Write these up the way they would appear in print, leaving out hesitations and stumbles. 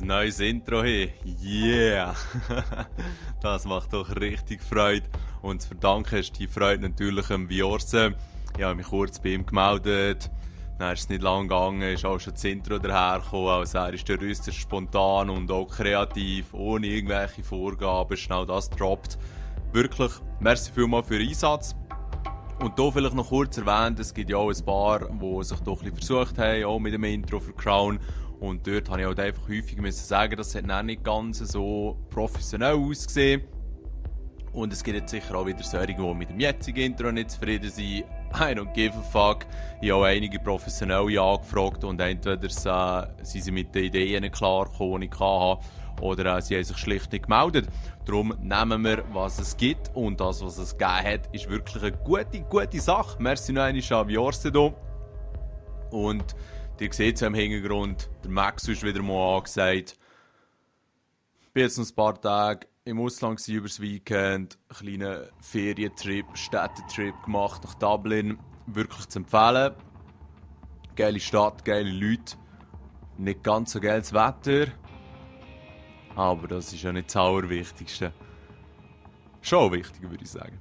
ein neues Intro hin. Yeah! Das macht doch richtig Freude. Und zu verdanken ist die Freude natürlich dem Viorse. Ich habe mich kurz bei ihm gemeldet. Dann ist es nicht lang gegangen, ist auch schon das Intro dahergekommen. Also er ist der äußerst spontan und auch kreativ, ohne irgendwelche Vorgaben, schnell das droppt. Wirklich, merci vielmals für den Einsatz. Und hier vielleicht noch kurz erwähnt, es gibt ja auch ein paar, die sich doch ein bisschen versucht haben, auch mit dem Intro für Crown. Und dort habe ich halt einfach häufig müssen sagen, das hat nicht ganz so professionell ausgesehen. Und es gibt jetzt sicher auch wieder solche, die mit dem jetzigen Intro nicht zufrieden sind. I don't give a fuck. Ich habe auch einige Professionelle angefragt und entweder sind sie mit den Ideen nicht klar gekommen, die ich hatte, oder sie haben sich schlicht nicht gemeldet. Darum nehmen wir, was es gibt. Und das, was es gegeben hat, ist wirklich eine gute Sache. Merci noch einmal an Viorse hier. Und ihr seht es im Hintergrund, der Max ist wieder mal angesagt. Ich bin jetzt noch ein paar Tage im Ausland über das Weekend, einen kleinen Ferientrip, Städtetrip gemacht nach Dublin. Wirklich zu empfehlen. Geile Stadt, geile Leute. Nicht ganz so geiles Wetter. Aber das ist ja nicht das Allerwichtigste. Schon wichtiger, würde ich sagen.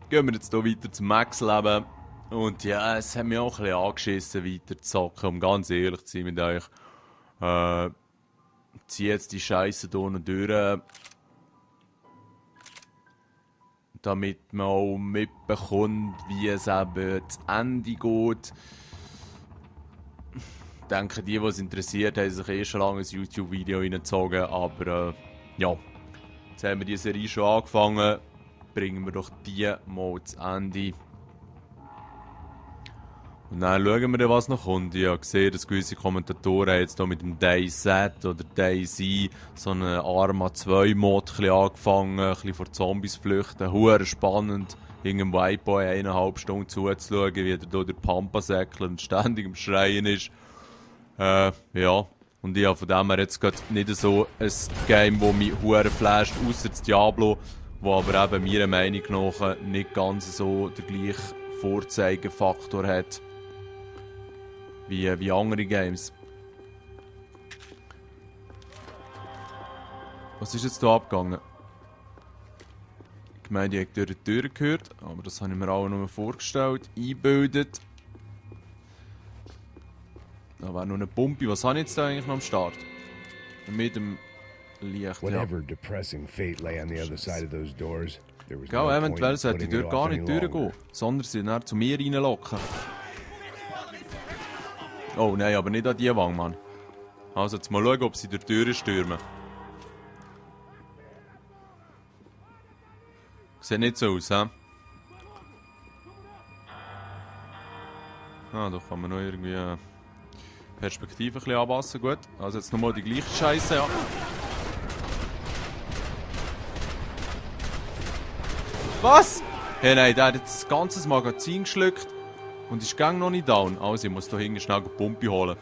Gehen wir jetzt hier weiter zum Max-Leben. Und ja, es hat mich auch ein bisschen angeschissen, weiter zu zocken, um ganz ehrlich zu sein mit euch. Ziehe jetzt die Scheiße hier noch durch. Damit man auch mitbekommt, wie es eben zu Ende geht. Ich denke, die es interessiert, haben sich schon lange ein YouTube-Video reingezogen. Aber ja, jetzt haben wir die Serie schon angefangen. Bringen wir doch die mal zu Ende. Und dann schauen wir, was noch kommt. Ich habe gesehen, dass gewisse Kommentatoren jetzt hier mit dem DayZ oder DayZ so einen Arma 2 Mod angefangen, ein bisschen vor Zombies flüchten. Hure spannend, irgendeinem Whiteboy 1,5 Stunden zuzuschauen, wie er hier der Pampa säckelt und ständig am Schreien ist. Ja, und ich habe von dem her jetzt nicht so ein Game, das mich hure flasht, ausser das Diablo, wo aber eben meiner Meinung nach nicht ganz so den gleichen Vorzeigefaktor hat wie andere Games. Was ist jetzt hier abgegangen? Ich meine, ich habe durch die Tür gehört, aber das habe ich mir auch nur vorgestellt, eingebildet. Da wäre noch eine Pumpe. Was habe ich jetzt da eigentlich noch am Start? Mit dem Licht, ja. Genau, eventuell sollte ich dort gar nicht durchgehen, sondern sie dann zu mir reinlocken. Oh nein, aber nicht an die Wand, Mann. Also jetzt mal schauen, ob sie durch die Tür stürmen. Sieht nicht so aus, hä? Ah, da kann man noch irgendwie Perspektive ein bisschen anpassen. Gut, also jetzt nochmal die gleiche Scheiße, ja. Was? Hey, nein, der hat jetzt das ganze Magazin geschluckt und ist gang noch nicht down. Also ich muss da hinten schnell eine Pumpe holen.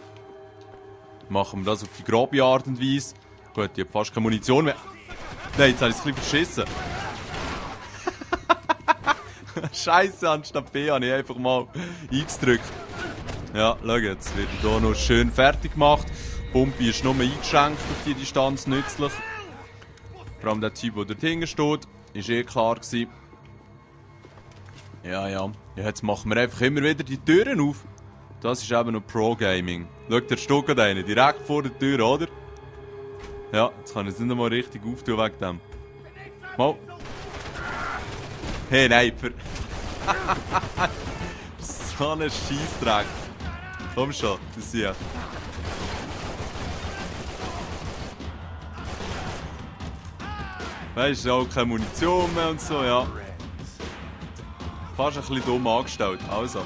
Machen wir das auf die grobe Art und Weise. Gut, ich habe fast keine Munition mehr. Nein, jetzt habe ich es ein bisschen verschissen. Scheiße, anstatt B habe ich einfach mal eingedrückt. Ja, schau, jetzt wird hier noch schön fertig gemacht. Die Pumpe ist nur eingeschränkt auf die Distanz nützlich. Vor allem der Typ, der dort hinten steht, ist eh klar gewesen. Ja, jetzt machen wir einfach immer wieder die Türen auf. Das ist eben noch Pro-Gaming. Schau, der steht gerade einer, direkt vor der Tür, oder? Ja, jetzt kann ich es nicht einmal richtig auftun wegen dem. Mal. Hey, nein, so ein Scheissdreck. Komm schon, das hier. Weißt du, auch keine Munition mehr und so, ja. Fast ein bisschen dumm angestellt, also.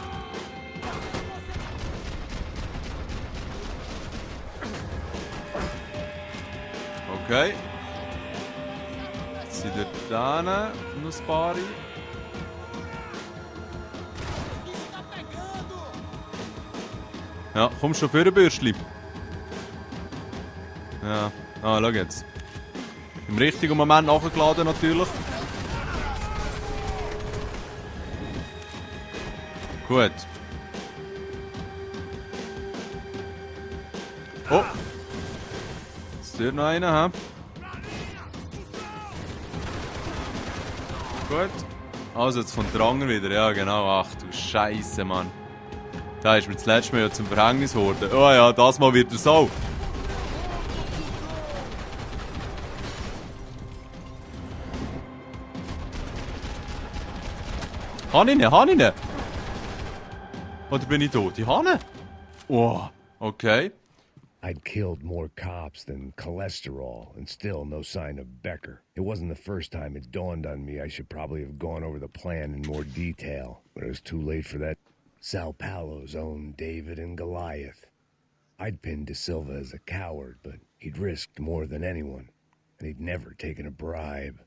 Okay. Jetzt sind da noch ein paar. Ja, komm schon für ein Bürstchen. Ja, schau jetzt. Im richtigen Moment nachgeladen natürlich. Gut. Jetzt dort noch einen, hä? Gut. Also, jetzt kommt der andere wieder. Ja, genau. Ach du Scheiße, Mann. Da ist mir das letzte Mal ja zum Verhängnis geworden. Oh ja, das Mal wird er so. Habe ich ihn? Habe ich ihn? Oder bin ich tot? Ich habe ihn? Oh, okay. I'd killed more cops than cholesterol, and still no sign of Becker. It wasn't the first time it dawned on me I should probably have gone over the plan in more detail, but it was too late for that. Sao Paulo's own David and Goliath. I'd pinned De Silva as a coward, but he'd risked more than anyone, and he'd never taken a bribe.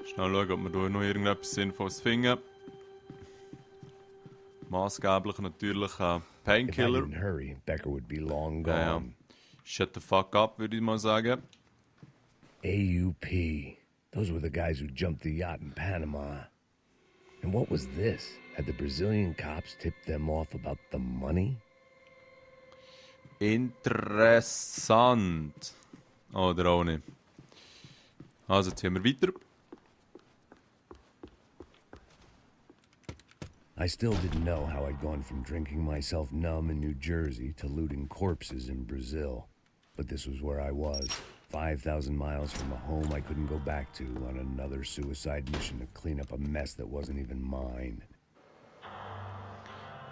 Schnell schauen, ob wir hier noch irgendetwas Sinnvolles finden. Maßgeblich natürlich If I Painkiller. didn't hurry, Becker would be long gone. Ja. Shut the fuck up, würde ich mal sagen. AUP. Those were the guys who jumped the yacht in Panama. And what was this? Had the Brazilian cops tipped them off about the money? Interessant. Oder auch nicht. Also, ziehen wir weiter. I still didn't know how I'd gone from drinking myself numb in New Jersey to looting corpses in Brazil. But this was where I was, 5,000 miles from a home I couldn't go back to on another suicide mission to clean up a mess that wasn't even mine.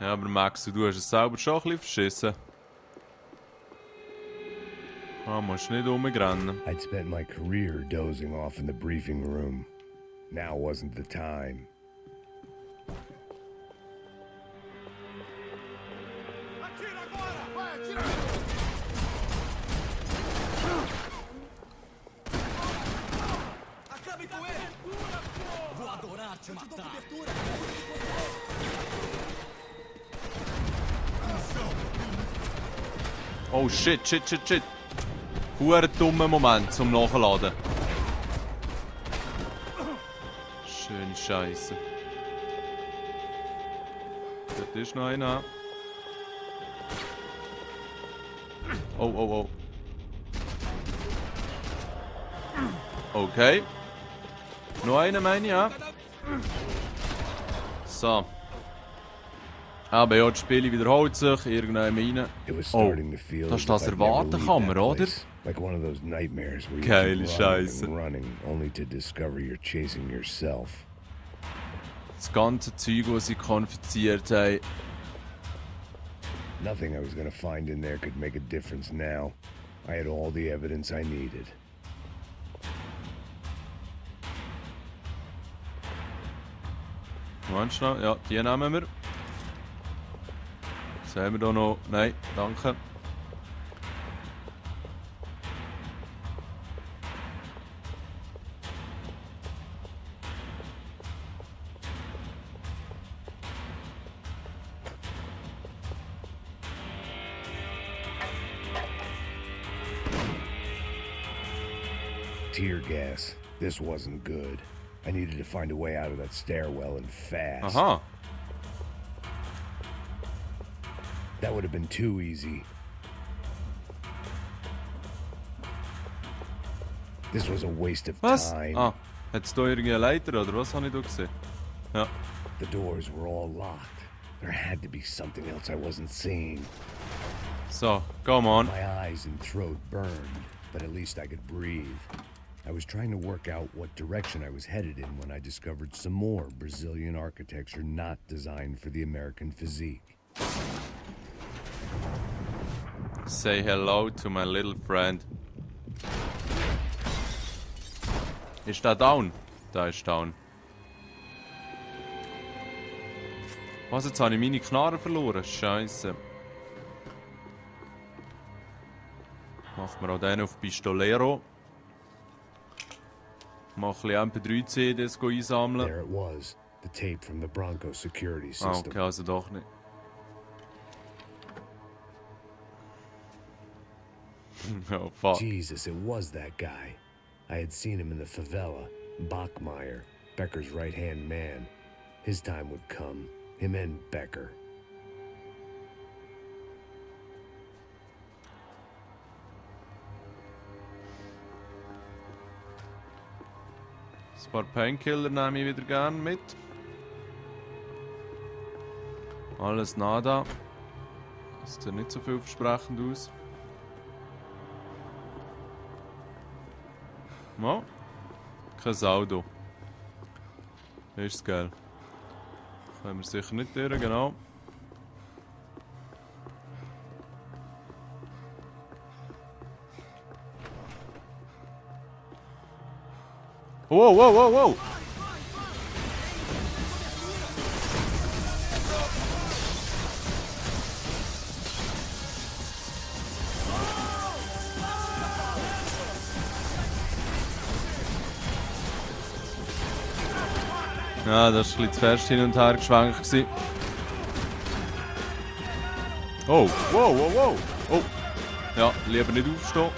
Ja, aber Max, du hast es selber schon ein bisschen verschissen. Ah, musst nicht rumrennen. I'd spent my career dozing off in the briefing room. Now wasn't the time. Oh shit, shit, shit, shit. Huere dummer Moment zum Nachladen. Schöne Scheiße. Dort ist noch einer. Oh, oh, oh. Okay. Noch einer, meine ich, ja. So. Aber ja, das Spiel wiederholt sich, irgendwann rein. It was Oh, starting to feel das as ist das if I'd never leave Erwartenkammer, that oder? place. Like one of those nightmares where you Geile keep Scheiße. running and running, only to discover you're chasing yourself. Das ganze Zeug, das sie konfiziert haben. Nothing I was gonna find in there could make a difference now. I had all the evidence I needed. Moment schnell, ja, die nehmen wir. Sehen wir da noch? Nein, danke. Tear gas. This wasn't good. I needed to find a way out of that stairwell and fast. Aha. That would have been too easy. This was a waste of Was? time. Ah, hat es da irgendeine Leiter oder was habe ich da gesehen? Ja. The doors were all locked. There had to be something else I wasn't seeing. So, come on. My eyes and throat burned, but at least I could breathe. I was trying to work out what direction I was headed in when I discovered some more Brazilian architecture not designed for the American physique. Say hello to my little friend. Ist der down? Da ist down. Was, jetzt habe ich meine Knarre verloren? Scheiße. Machen wir auch den auf Pistolero. Mach ein bisschen MP3-CDs einsammeln. There it was, the tape from the Bronco security Ah, system. okay, also doch nicht. Oh, fuck. Jesus, it was that guy. I had seen him in the favela, Bachmeyer, Becker's right-hand man. His time would come. Him and Becker. Ein paar Painkiller nehme ich wieder gerne mit. Alles nada. Das sieht nicht so vielversprechend aus. No. Kein Saldo. Ist es geil. Können wir sicher nicht durch, genau. Wow, wow, wow, wow! Ja, das war ein bisschen zu fest hin und her geschwenkt. Oh, wow, wow, wow! Oh! Ja, lieber nicht aufstehen.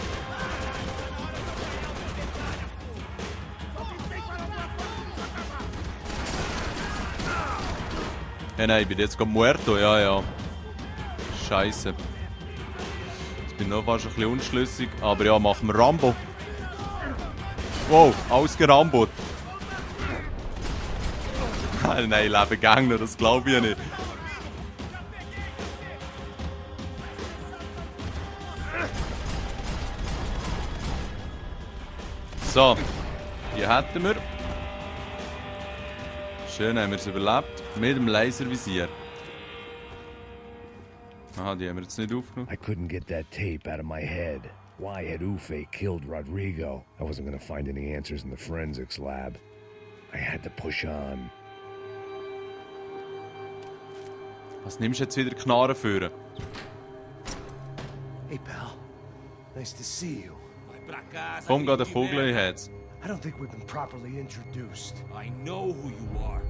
Ja, nein, ich bin jetzt gerade muerto, ja, ja. Scheiße. Jetzt bin ich noch fast ein bisschen unschlüssig, aber ja, machen wir Rambo. Wow, ausgerambot. Nein, ich lebe Gegner, das glaube ich ja nicht. So, die hätten wir. Schön haben wir es überlebt. Mit dem Laservisier. Aha, die haben wir jetzt nicht aufgenommen. I couldn't get that tape out of my head. Why had Ufe killed Rodrigo? I wasn't gonna find any answers in the forensics lab. I had to push on. Was nimmst du jetzt wieder Knarren führen? Hey, pal. Nice to see you. Komm, geh den Kugel in Herz. I don't think we've been properly introduced. I know who you are.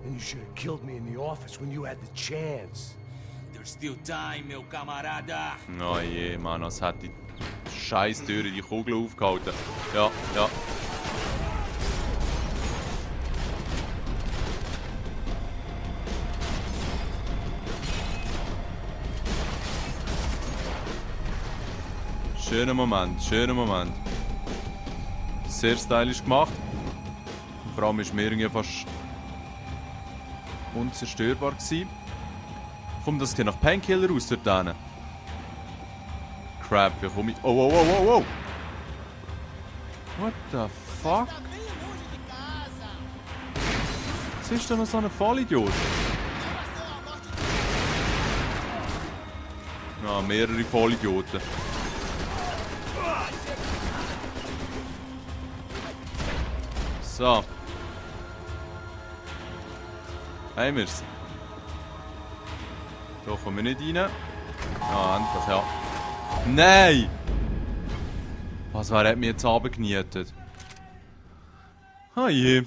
And you should have killed me in the office when you had the chance. There's still time, meu camarada. Oh je, Mann, als hätte die scheiß Tür die Kugel aufgehalten. Ja, ja. Schöner Moment, schöner Moment. Sehr stylisch gemacht. Vor allem ist mir irgendwie fast unzerstörbar gewesen. Kommt das hier nach Painkiller raus dort hinten? Crap, wie komme ich... Oh, oh, oh, oh, oh! What the fuck? Was ist denn noch so ein Vollidiot? Ja, mehrere Vollidioten. So. Haben wir's. Da kommen wir nicht rein. Ah, endlich, ja. Nein! Was, wer hat mich jetzt runtergenietet? Ah je.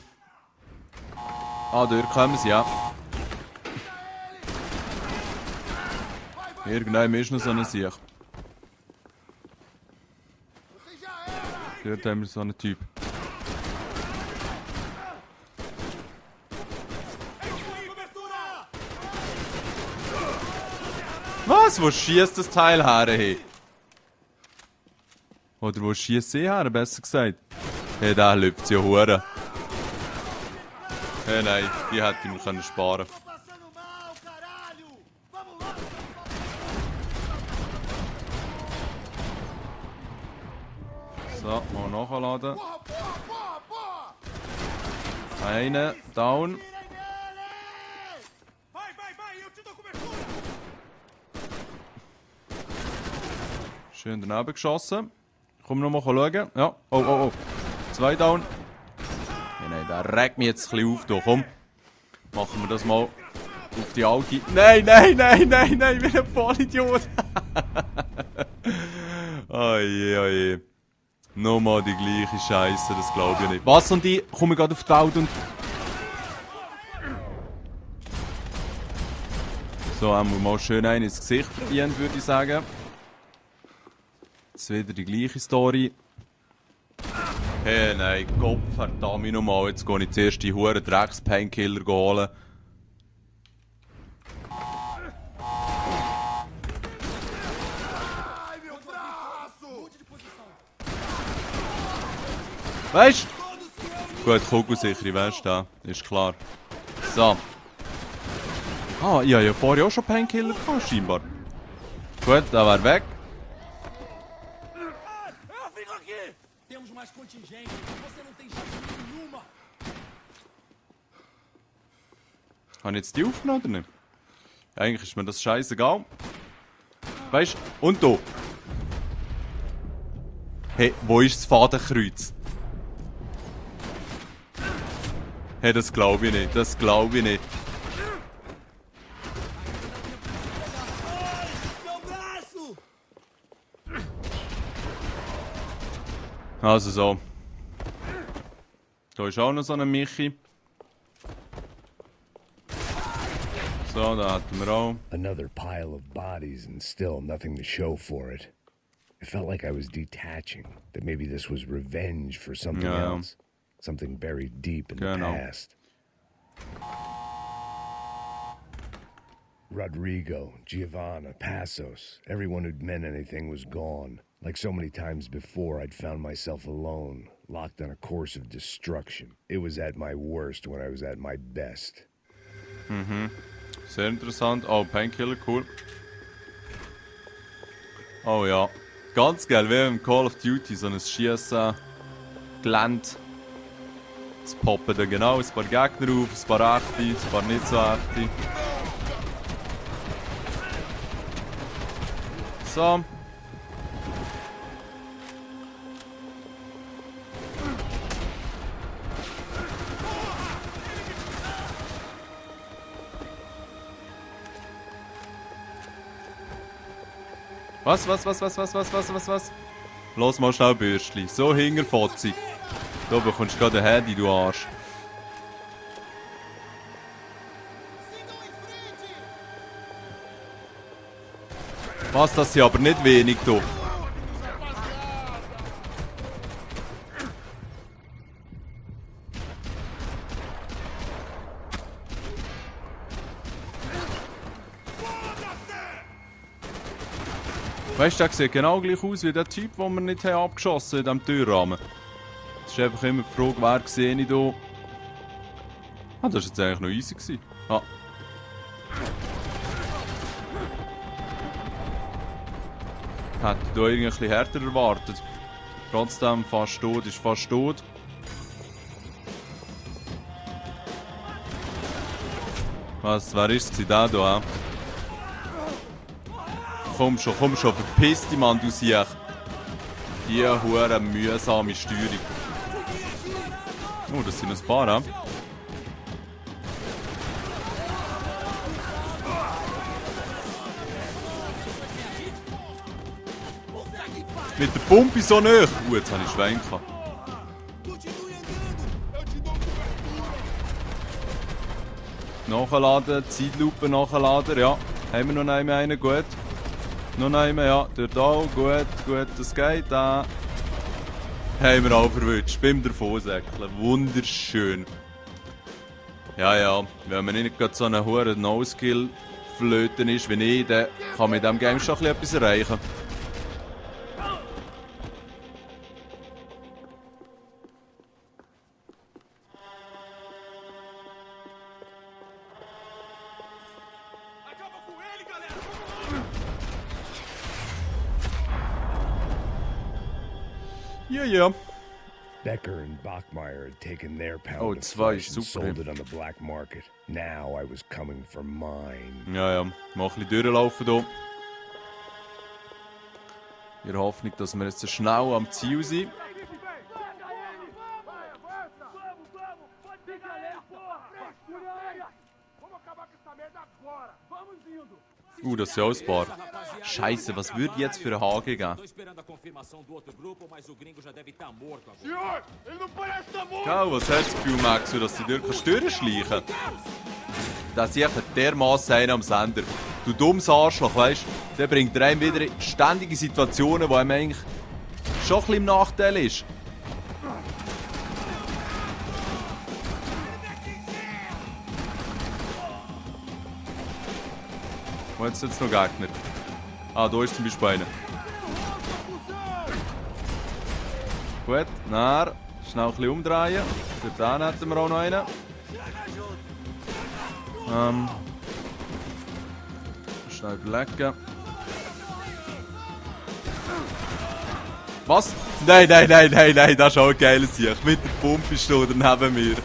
Ah, dort kommen sie, ja. Irgendwann ist noch so eine Sieg. Dort haben wir so einen Typ. Was? Wo schießt das Teil her? Hey? Oder wo schießt sie her, besser gesagt? Hey, da läuft ja hure. Hey, nein, die hätte ich mir sparen können. So, mal nachladen. Eine, down. Schön daneben geschossen. Komm noch mal schauen. Ja, oh, oh, oh. 2 down. Ja, nein, der regt mich jetzt ein bisschen auf. Da. Komm, machen wir das mal auf die alte. Nein, nein, nein, nein, nein, wie ein Vollidiot. Oh je, oh je. Nochmal die gleiche Scheiße, das glaube ich nicht. Was, und ich komme gerade auf die Welt und... So, haben wir mal schön einen ins Gesicht verdient, würde ich sagen. Jetzt wieder die gleiche Story. Hey, nein, Gott verdammt nochmal. Jetzt gehe ich zuerst die Huren Drecks-Painkiller holen. Weißt du? Gut, Kugelsichere, weißt du, da. Ist klar. So. Ah, ich habe ja vorher auch schon Painkiller gehabt, scheinbar. Gut, der wäre weg. Temos mais contingente. Você não tem chance nenhuma. Habe ich jetzt die aufgenommen oder nicht? Eigentlich ist mir das scheißegal. Weißt du? Und da. Hey, wo ist das Fadenkreuz? Hey, das glaube ich nicht. Das glaube ich nicht. Also so. Da ist auch noch so ein Michi. So, da hatten wir auch. Another pile of bodies and still nothing to show for it. It felt like I was detaching, that maybe this was revenge for something Ja. else. Something buried deep in Genau. the past. Rodrigo, Giovanna, Passos, everyone who'd meant anything was gone. Like so many times before, I'd found myself alone, locked on a course of destruction. It was at my worst when I was at my best. Sehr interessant. Oh, Painkiller, cool. Oh ja. Ganz geil, wie im Call of Duty, so ein Schiessen-Gelände. Es poppen da genau ein paar Gegner auf, ein paar echte, ein paar nicht so echte. So. Was? Los mal schnell Bürstli. So hingerfotzig. Da bekommst du gerade ein Handy, du Arsch. Was, das sind aber nicht wenig, du. Weißt du, der sieht genau gleich aus wie der Typ, den wir nicht abgeschossen haben in diesem Türrahmen. Es ist einfach immer die Frage, wer sehe ich hier? Ah, das war jetzt eigentlich noch easy gewesen. Ah. Hätte ich hier irgendwie ein bisschen härter erwartet. Trotzdem, fast tot ist fast tot. Was, wer ist es der hier? Komm schon, verpiss dich, Mann, du Siech. Die hure mühsame Steuerung. Oh, das sind ein paar, ja? Mit der Pumpe so nahe. Jetzt habe ich Schwein gehabt. Nachladen, Zeitlupe nachladen, ja. Haben wir noch einen, gut. Noch einen, ja. Dort auch, gut, das geht. Haben wir auch verwünscht. Beim Davonsäckeln. Wunderschön. Ja, wenn man nicht gerade so eine hohe No-Skill-Flöte ist wie ich, dann kann man in diesem Game schon etwas erreichen. Ja. Becker and Bachmeyer had taken their pound Oh, of zwei, flesh and super. sold it on the black market. Now I was coming for mine. Ja. Mal ein bisschen durchlaufen hier. In der Hoffnung, dass wir jetzt so schnell am Ziel sind. Das sind auch ein paar. Scheiße, was würde jetzt für einen Haken geben? Tô esperando a confirmação do outro grupo, mas o gringo já deve estar morto agora. Senhor, ele não parece estar morto! Gell, was hast du das Gefühl, Max, dass du durchschleichen kannst? Das ist echt dermassen einer am Sender. Du dummes Arschloch, weißt du? Der bringt dir einem wieder in ständige Situationen, wo einem eigentlich schon ein bisschen im Nachteil ist. Wo hat es jetzt noch Gegner? Ah, da ist zum Beispiel einer. Gut, dann schnell ein bisschen umdrehen. Dort hätten wir auch noch einen. Schnell überlegen. Was? Nein, nein, nein, nein, nein, das ist auch ein geiles Sieg. Mit der Pumppistole neben mir.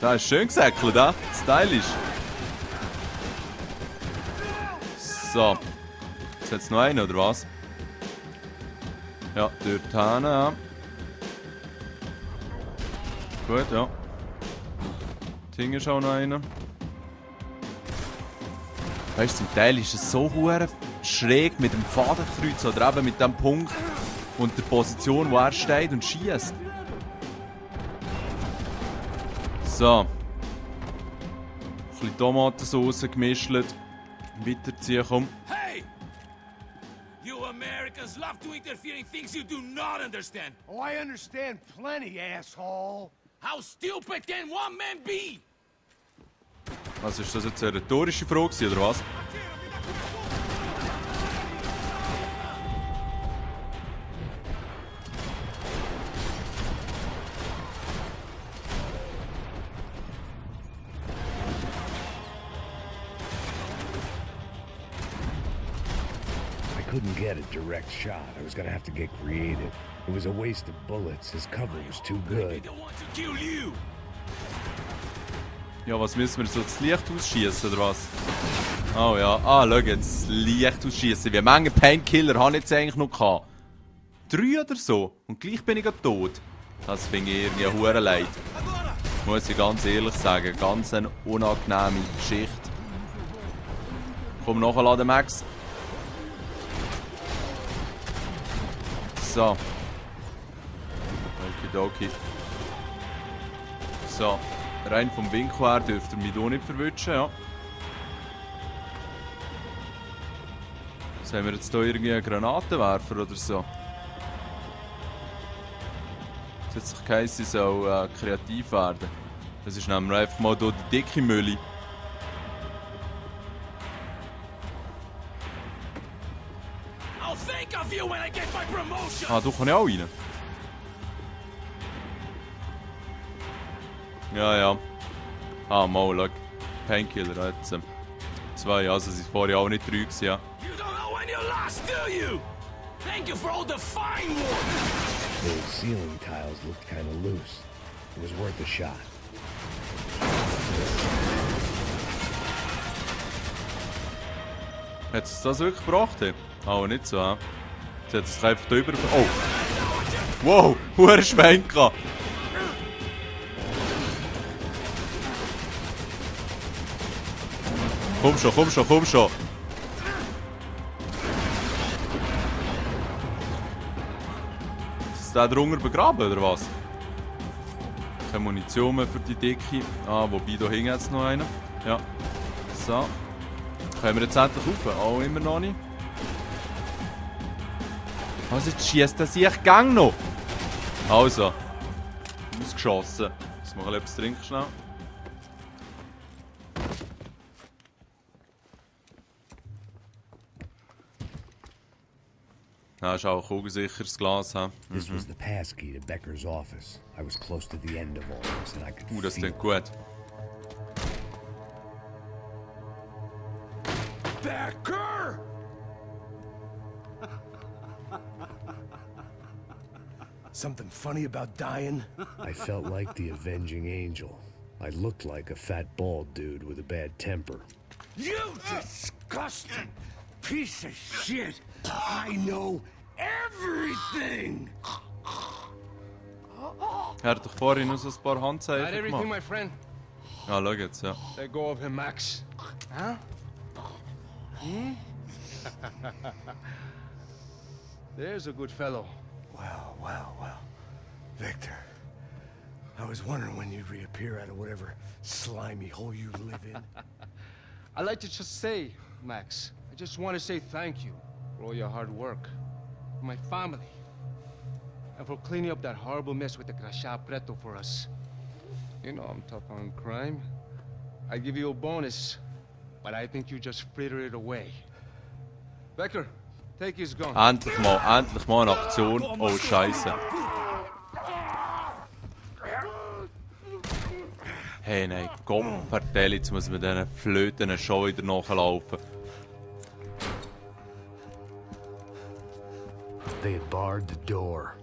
Das ist schön gesäckelt, da. Stylisch. So. Ist jetzt noch einer, oder was? Ja, dort hin, ja. Gut, ja. Ding ist auch noch einer. Weißt du, zum Teil ist es so hure schräg mit dem Fadenkreuz oder eben mit dem Punkt und der Position, wo er steht und schießt. So. Ein bisschen Tomatensauce gemischt. Weiterziehen, komm. Hey! You Americans love to interfere in things you do not understand. Oh, I understand plenty, asshole. How stupid can one man be? Was ist das jetzt eine rhetorische Frage gewesen, oder was? I couldn't get a direct shot. I was gonna have to get creative. It was a waste of bullets. His cover was too They good. don't want to kill you. Ja, was müssen wir so das Licht ausschießen, oder was? Oh ja, ah, schau jetzt, das Licht ausschießen. Wie viele Painkiller habe ich jetzt eigentlich noch gehabt? 3 oder so? Und gleich bin ich gerade tot. Das finde ich irgendwie hure leid. Muss ich ganz ehrlich sagen, ganz eine unangenehme Geschichte. Komm, nachladen, Max. So. Okidoki. So. Rein vom Winkel her dürfte er mich hier nicht verwischen, ja. Was haben wir jetzt hier irgendwie einen Granatenwerfer oder so? Es hat sich geheißen, sie soll kreativ werden. Das ist nämlich einfach mal hier die dicke Mülle. I'll think of you when I get my promotion. Ah, du kommst ja auch rein. Ja, ja. Ah, mal, schau. Painkiller jetzt. 2, also sie waren vorher auch nicht 3 gewesen, ja. You don't know when you lost, do you? Thank you for all the fine work. Those ceiling tiles looked kind of loose. It was worth a shot. Hat es das wirklich gebracht? Oh, nicht so, hä? Jetzt hat es einfach drüber... Oh! Wow! Huere Schwenk gehabt! Komm schon, komm schon, komm schon! Ist der drunter begraben, oder was? Keine Munition mehr für die Dicke. Ah, wobei, da hinten jetzt noch einen. Ja. So. Können wir jetzt endlich rauf? Oh, immer noch nicht. Also, jetzt schiesst er sich gang noch. Also. Ausgeschossen. Jetzt machen wir etwas trinken schnell. Ja, ist auch ein kugelsicheres Glas. He? This was the passkey to Becker's office. I was close to the end of all this, and I could Das feel klingt gut. Becker! Something funny about dying? I felt like the avenging angel. I looked like a fat bald dude with a bad temper. You disgusting piece of shit! I know everything! Er hat doch vorhin noch so ein paar Handzeichen Not everything, gemacht. my friend. Ja, schau jetzt, ja. Let go of him, Max. Huh? There's a good fellow. Well, well, well. Victor, I was wondering when you'd reappear out of whatever slimy hole you live in. I like to just say, Max, I just want to say thank you for all your hard work, for my family, and for cleaning up that horrible mess with the Crachá Preto for us. You know I'm tough on crime. I give you a bonus, but I think you just fritter it away. Becker, take his gun. Endlich mal eine Aktion. Oh, Scheiße. Hey, nein, Gott vertell, jetzt muss man diesen Flöten schon wieder nachlaufen. They had barred the door.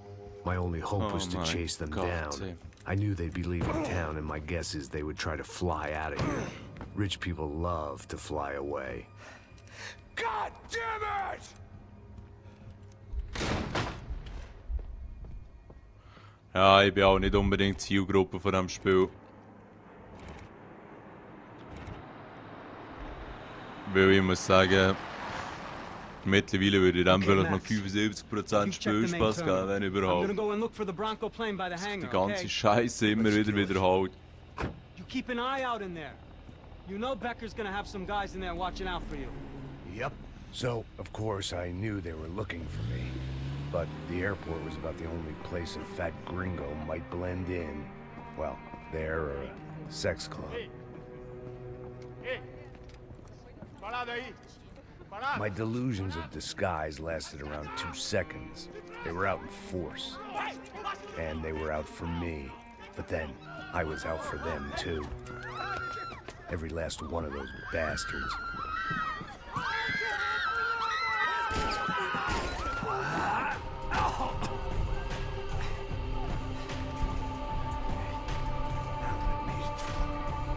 My only hope was to my chase them God. down. I knew they'd be leaving town, and my guess is they would try to fly out of here. Rich people love to fly away. God damn it! Ja, ich bin auch nicht unbedingt Zielgruppe von diesem Spiel. Weil ich muss sagen, mittlerweile würde ich dem vielleicht noch 75% Spielspaß geben, wenn überhaupt. Die ganze Scheiße immer wieder wiederholt. You keep an eye out in there. You know Becker's gonna have some guys in there watching out for you. Yep. So, of course, I knew they were looking for me. But the airport was about the only place a fat gringo might blend in. Well, there or a sex club. My delusions of disguise lasted around 2 seconds. They were out in force. And they were out for me. But then, I was out for them too. Every last one of those bastards.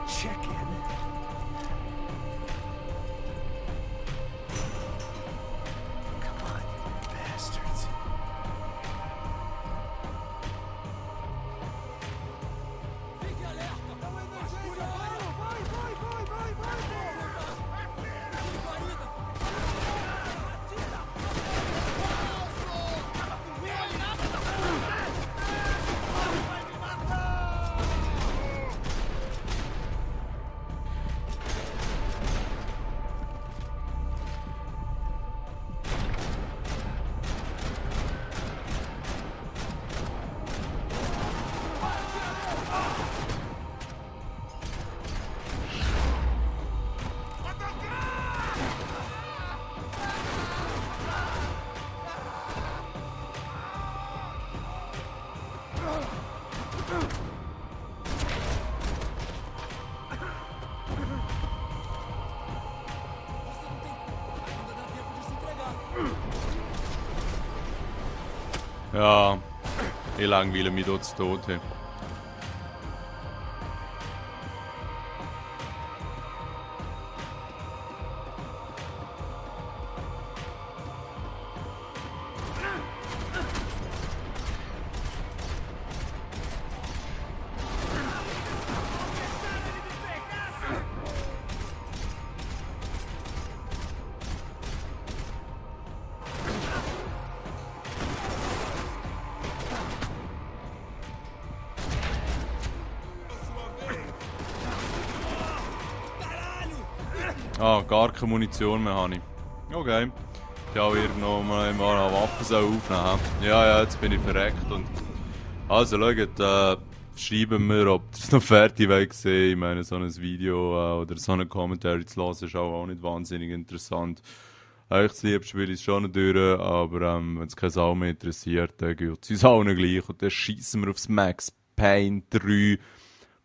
Check in. Come on, you bastards. Ja, ich langweile mich dort zu Tode. Ah, gar keine Munition mehr habe ich. Okay. Ich habe irgendwo mal eine Waffe aufnehmen. Ja, jetzt bin ich verreckt. Und also schaut, schreiben mir, ob ihr es noch fertig wollt sehen. Ich meine, so ein Video oder so einen Kommentar zu hören ist auch nicht wahnsinnig interessant. Eigentlich das liebste spiele ich es schon durch, aber wenn es keine Sau mehr interessiert, dann gilt es uns allen gleich. Und dann schießen wir aufs Max Payne 3,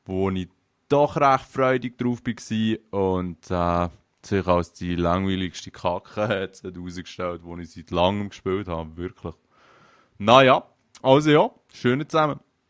wo ich doch recht freudig drauf war und sich als die langweiligste Kacke hat herausgestellt, die ich seit langem gespielt habe. Wirklich. Naja, also ja, schön zusammen.